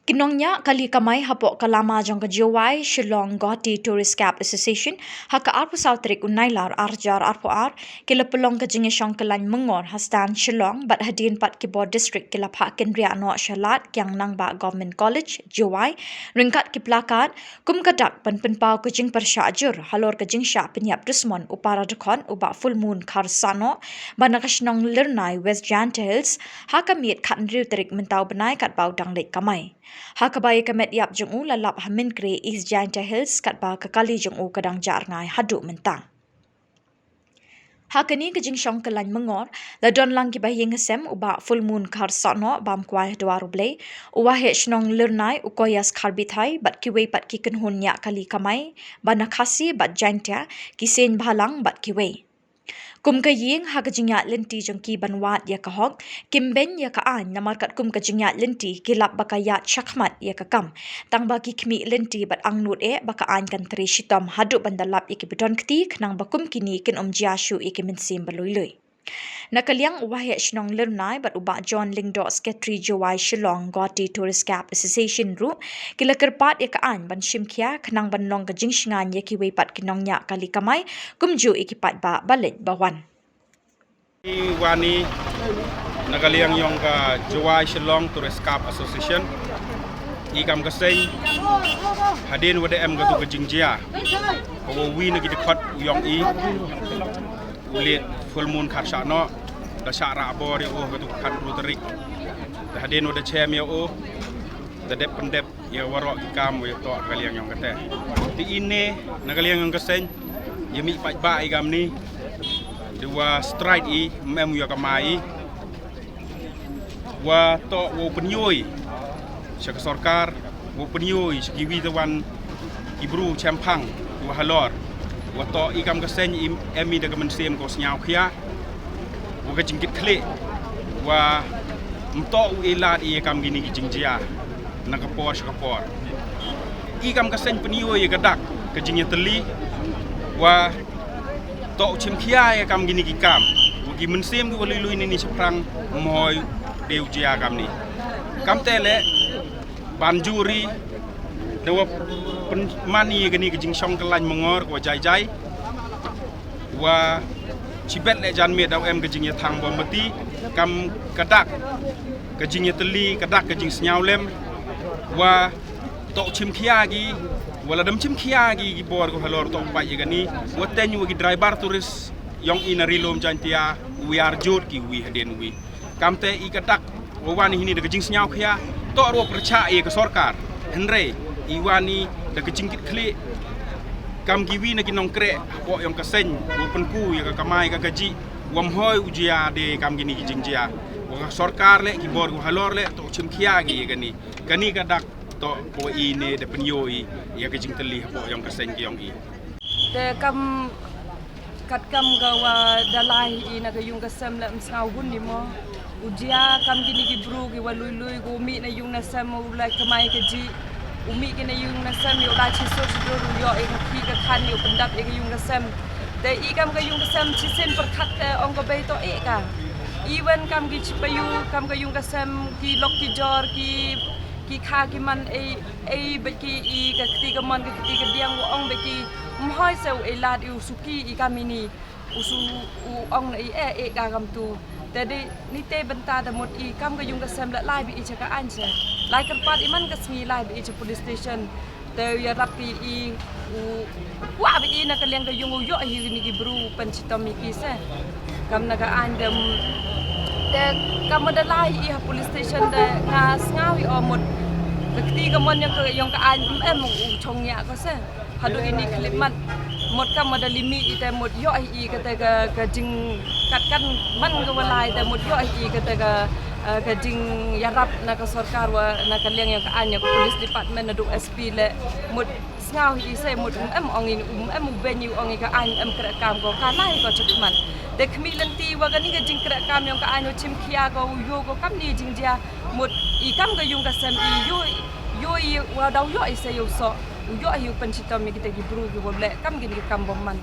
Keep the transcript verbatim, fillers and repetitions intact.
Ki nongñiah kali kamai hapoh ka lama jong ka Jowai Shillong Guwahati Tourist Cab Association ha ka arphew saw tarik u Nailar arhajar arphew ar ki la pynlong ka jingïashong kyllain myngor ha stand Shillong bad hadien pat ki bor district ki la phah kynriah noh sha lad kiang Nangbah Government College, Jowai, ryngkat ki plakat, kum ka dak ban pynpaw ka jingpyrshah jur halor ka jingshah pynïap dusmon u para dkhot u Bah Fullmoon Kharsahnoh ba na ka shnong Lyrnai, West Jaintia Hills, ha ka miet khathynriew tarik mynta u bnai katba u dang leit kamai. Ha kaba ïa ka met ïap jong u la lap ha Mynkre, East Jaintia Hills, katba ka kali jong u ka dang jah rngai haduh mynta. Ha kane ka jingshong kyllain myngor, la don lang kiba ïing sem u Bah Fullmoon Kharsahnoh, bam kwai ha dwar U Blei, u waheh shnong Lyrnai u Koyas Kharbithai bad kiwei pat ki kynhun ñiah kali kamai ba na Khasi bad Jaintia, ki seng bhalang bad kiwei. Kum ka ïing, ha ka jingïaid lynti jong ki ban wad ïa ka hok, kim beiñ ïa ka aiñ namar katkum ka jingïaid lynti ki lap ba ka ïaid shakhmat ïa ka kam, tang ba ki khmih lynti bad angnud eh ba ka aiñ kan trei shitom haduh ban da lap ïa kiba don kti khnang ba kum kine kin ym jia shuh ïa ki mynsiem ba lui lui. Na ka liang u waheh shnong Lyrnai bad u Bah John Lyngdoh, Secretary Jowai Shillong Guwahati Tourist Cab Association ruh ki la kyrpad ïa ka aiñ ban shim khia khnang ban long ka jingshngaiñ ïa kiwei pat ki nongñiah kali kamai kumjuh ïa ki paidbah ba leit ba wan. Ïa kane na ka liang jong ka Jowai Shillong Tourist Cab Association, i kam ka seng, hadien wa da em katu ka jingjia, ka wa wi na ki dkhot u jong i, u leit Fullmoon Kharsahnoh, da shah rah bor ïa u katu ka khathynriew tarik. Da hadien wa da chem ïa u, da dep pyndep ïa waroh ki kam wa ïa toh ka liang jong kata. Te ine na ka liang jong ka seng, ïa mih paidbah i kam ni, da wa strike i, mem ïa ka mai i, wa toh wa u pynïoh i sha ka sorkar, wa u pynïoh i sha kiwi te wan ki bru chemphang wa halor, wa toh i kam ka seng i em i da ka mynsiem ka wa sngew khia, wa ka jingkitkhlieh, wa ym toh u e lad ïa kam kine ki jingjia na ka por sha ka por. I kam ka seng pynïoh ïa ka dak ka jingïatylli, wa toh u chim khia ïa kam kine ki kam, wa ki mynsiem ki wa lui lui nini shaphrang ym hoi de u jia kam ni. Kam te le ban juri da wa pynman ïa kane ka jingshong kyllain myngor ka wa jai jai, wa shibet le jan miet da wa em ka jingïathang bom bati, kam ka dak ka jingïatylli, ka dak ka jingsngew lem, wa toh chim khia ki, wa la dam chim khia ki, ki bor ka halor toh pat ïa kane, wa teng wa ki driver tourist jong i na Ri Lum Jaintia, u ïar jot ki wi hadien wi. Kam te i ka dak wa wan hini da ka jingsngew khia, toh ruh pyrchah ïa ka sorkar. Hynrei i wan i da ka jingkitkhlieh, kam kiwi na ki nongkreh hapoh jong ka seng, wa pynku ïa ka kamai ka kajih, wa ym hoi u jia de kam kine ki jingjia. Wa ka sorkar le, ki bor ka halor le, toh chim khia ki ïa kane. Kane ka dak toh ka wa i ne da pynïoh i ïa ka jingtylli hapoh jong ka seng ka jong i. Te kam, kat kam ka wa da lai i na ka yung ka sem le ym sngew hun ni mo. U jia kam kine ki bru ki wa lui lui, ko mih na yung na sem u lai kamai kajih. U mih ki na yung na sem ïa u lai chi sur chi dur, u ïoh ïa ka khih ka khan ïa u pyndap ïa ka yung ka sem. Te i kam ka yung ka sem chi sien pyrkhat te ong ka bei toh eh ka. I wan kam ki chi payu, kam ka yung ka sem, ki lok ki jor, ki, ki kha ki man ei, ei bad ki i ka kti ka mon ka kti ka diang, wa ong bad ki ym hoi se u e lad i u suki i kam ini. U su u ong na i eh eh ka kam tu. Te de ni te bynta da mut i kam ka yung ka sem la lai bad i cha ka aiñ se. Lai kyrpad i man ka sngi lai bad i cha police station. Te ïarap ki i u kwah bad i na ka liang ka yung u ïoh hi ni ki bru pynshitom i ki se. Kam na ka aiñ dem. Te kam da lai i ha police station de nga sngew i o mut. Ka kti ka mon jong ka, jong ka aiñ em em u chong ïa ka se. Haduh ini khlip mat. Mut kam da limi i te mut ïoh i kata ka, ka jing kat kan man ka wa lai te mut ïoh i kata ka, eh, ka jingïarap na ka sorkar wa na ka liang jong ka aiñ ka police department naduh S P le mut sngew i se mut em ong i em u beiñ i ong i ka aiñ em kreh kam ko ka lai ko chakmat. Te khmih lynti wa kani ka jingkreh kam jong ka aiñ u chim khia ko u ïoh ko kam ni jingjia mut i kam ka yung ka sem i ïoh, ïoh i wa daw ïoh i se ïoh so. U ïoh hi u pynshitom ïa kita ki bru ki wa leh kam kini ki kam bymman.